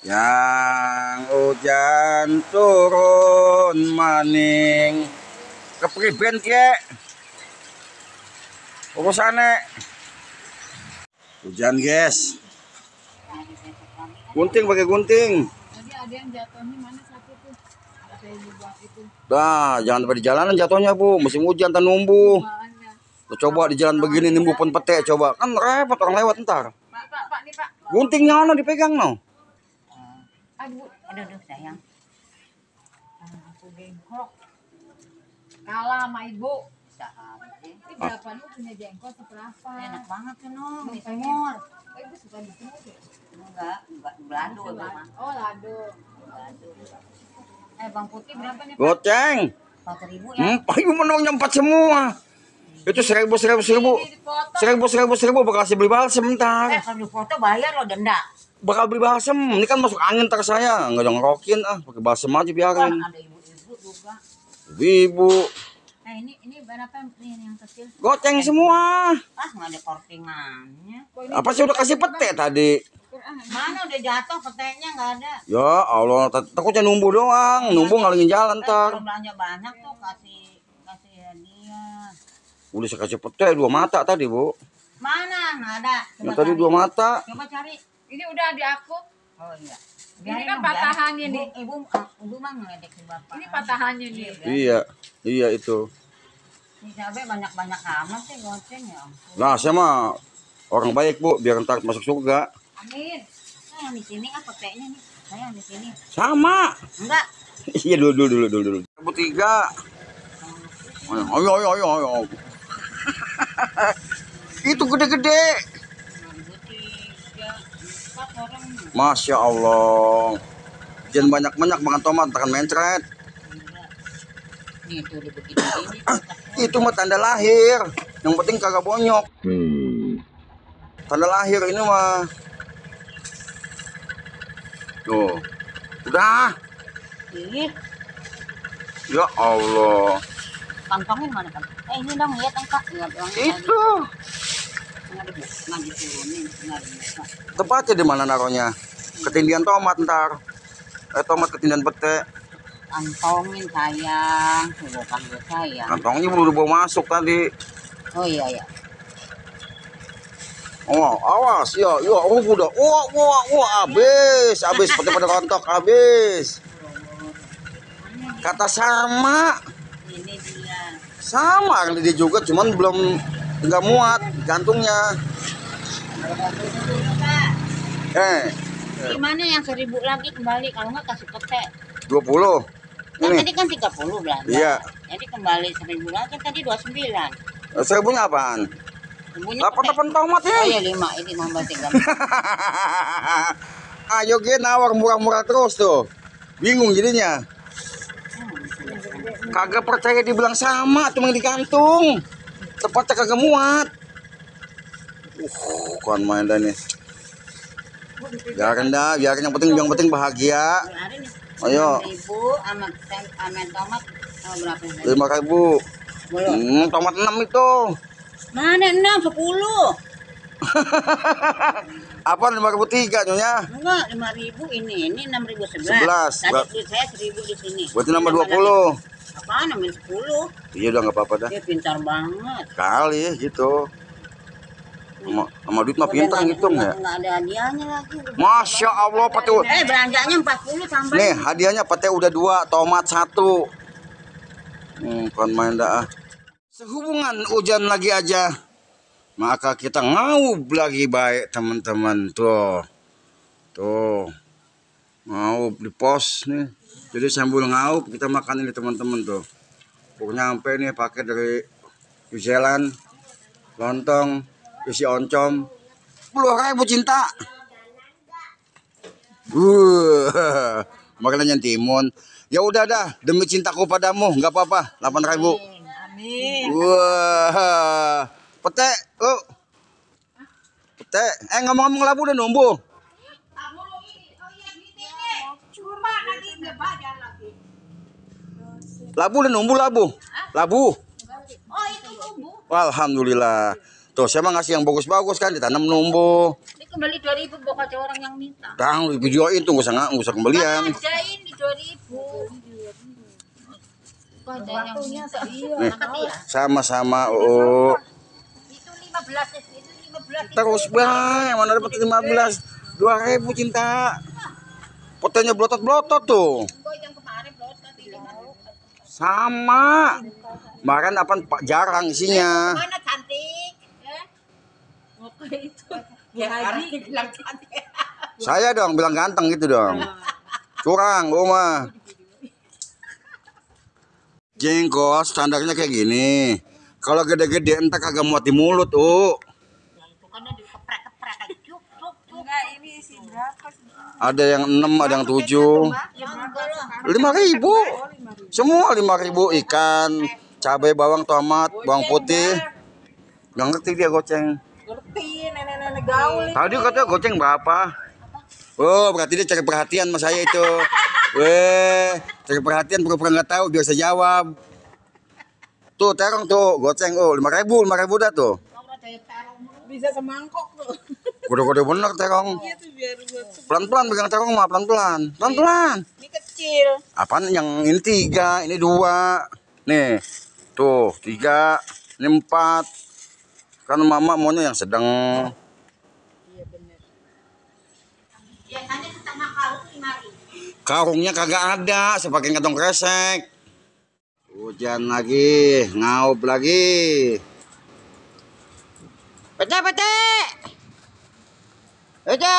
Yang hujan turun maning kepriben kek urusane. Hujan guys. Gunting pakai gunting. Tadi ada yang jatuhnya mana satu tuh? Ada yang dibuat itu. Nah, jangan pada di jalanan jatuhnya, Bu. Musim hujan tan numbuh. Coba di jalan begini nimbu pun pete coba. Kan repot orang lewat ntar. Pak, nih Pak. Guntingnya ono dipegang no. Aduh, sayang. Aku bengkok. Kalah sama ibu. Ini berapa lu punya jengkol seberapa? Enak banget kan, Nong. Di semur. Ibu suka di semur ya? Enggak belado Mama. Oh, lado. Bang Putih berapa nih, Pak? Goceng. 4.000 ya. Ibu menungnya 4 semua. Itu 1.000 bakal saya beli balsem bentar. Kalau di foto bayar lo denda. Bakal beli balsem. Ini kan masuk angin ntar saya. Enggak ada ngerokin pakai balsem aja biarin. Ada ibu-ibu juga. Ibu. Nah, ini berapa nih yang kecil? Goceng semua. Nggak ada kortingannya. Apa sih udah kasih pete tadi? Mana udah jatuh petenya nggak ada. Ya Allah, takutnya numbuh doang. Numbuh ngalingin jalan ntar. Kalau belanja banyak tuh kasih hadiah. Udah saya kasih pete 2 mata tadi, Bu. Mana? Nggak ada. Yang tadi 2 mata. Coba cari. Ini udah di aku. Oh iya. Ini kan patahannya nih. Ibu mah ngeledek si bapak. Ini patahannya nih. Iya itu. Ini cabai banyak-banyak amat sih goceng ya. Nah, saya mah orang baik, Bu, biar ntar masuk surga. Amin. Nah, yang di sini kan petenya nih. Saya yang di sini. Sama. Enggak. Iya dulu. 3. Ayo. Itu gede-gede. 4 orang. Masya Allah. Jangan banyak-banyak makan tomat, makan mencret. Nih itu udah begini. Itu mah tanda lahir. Yang penting kagak bonyok. Tanda lahir ini mah. Tuh. Udah. Ih, Ya Allah. kantongnya mana kan? Ini dong lihat Kak. Lihat dong. Itu. Nggak diturunin, nggak bisa. Tepatnya di mana naruhnya? Ketindian tomat ntar. Tomat ketindian pete. Kantongin sayang, bukan gue sayang. Kantongnya belum dibawa masuk tadi. Oh iya. Oh, awas ya. Udah. Wah, habis pete pada rontok habis. Kata sama. Ini dia. Sama kali dia juga, cuman belum nggak muat gantungnya. Gimana yang 1.000 lagi kembali kalau nggak kasih pete? 20. Kan Ini. tadi kan 30 belanja. Iya. Jadi kembali 1.000 lagi tadi 29. 1.000-nya apaan? Ibunya 8 tomat Oh ya. iya 5, ini nambah 3. Ayo gen nawar murah-murah terus tuh. Bingung jadinya. Kagak percaya dibilang sama, cuma digantung. Tepatnya kagak muat. Kan main dah nih. Biarin yang penting bahagia. Ayo. 6.000 sama tomat berapa? 5.000. Belum. Tomat 6 itu. Mana 6, 10. Apa 5.003 nyonya? Enggak, 5.000 ini 6.011. 11. Tadi duit saya 1.000 di sini. Berarti nambah 20. Apaan namanya 10? Iya udah nggak apa-apa dah. Dia pintar banget. Kali gitu. Sama duit mah pintar ngitung ya. Enggak ada hadiahnya lagi. Masya Allah pete. Belanjanya 40 tambah. Nih hadiahnya pete udah 2, tomat 1. Kan main dah. Sehubungan hujan lagi aja, maka kita ngaub lagi baik teman-teman tuh. Ngaub di pos nih. Jadi sambil ngaub kita makan ini teman-teman tuh. Pokoknya nyampe nih pakai dari New Zealand, lontong, isi oncom, 10.000 cinta. Makanannya timun. Ya udah dah, demi cintaku padamu, nggak apa-apa, 8.000. Amin. Wah, pete, pete. Ngomong-ngomong labu udah numbuh. Labu udah numbuh labu. Oh, itu tumbuh. Alhamdulillah. Tuh, saya mah ngasih yang bagus-bagus kan, ditanam numbuh. kembali 2.000 pokok ada orang yang minta. Tang videoin tuh nggak usah kembalian. Ada ini 2.000. Kok ada yang minta? Nih, Makasih ya. sama-sama. Oh, Itu 15 itu 15. terus bang, mana dapat 15? 2.000 cinta. Fotonya blotot-blotot tuh. Kok yang kemarin blotot ini kan. Sama. Makan apa Pak jarang isinya. Mana cantik? Ya. Oke itu. Ya Haji bilang cantik. Saya dong bilang ganteng gitu dong. Curang, Oma. Jengkol standarnya kayak gini. Kalau gede-gede entar kagak muat di mulut, Itu kan dikeprek-keprek aja. Cuk. Enggak, ini isi berapa sih? Ada yang 6, ada yang 7. Ya enggak lah. 5.000. Semua 5.000 ikan, cabai, bawang, tomat, bawang putih. Nggak ngerti dia goceng. Ngerti nenek-nenek gaul. Tadi katanya goceng berapa? Oh, berarti dia cari perhatian sama saya itu. Weh, cari perhatian pura-pura nggak tahu biar saya jawab. Tuh terong tuh goceng, oh 5.000 dah tuh. Bisa semangkok tuh. Kode-kode bener terong. Iya tuh biar buat Pelan-pelan pegang terong mah pelan-pelan. Pelan-pelan. ini kecil. Apaan yang ini 3, ini 2. Nih. Tuh 3, ini 4. Kan mama maunya yang sedang. Iya benar. Biasanya setengah karung 5.000. Karungnya kagak ada, saya pakai kantong kresek. Hujan lagi, ngaup lagi. Pete. Pete.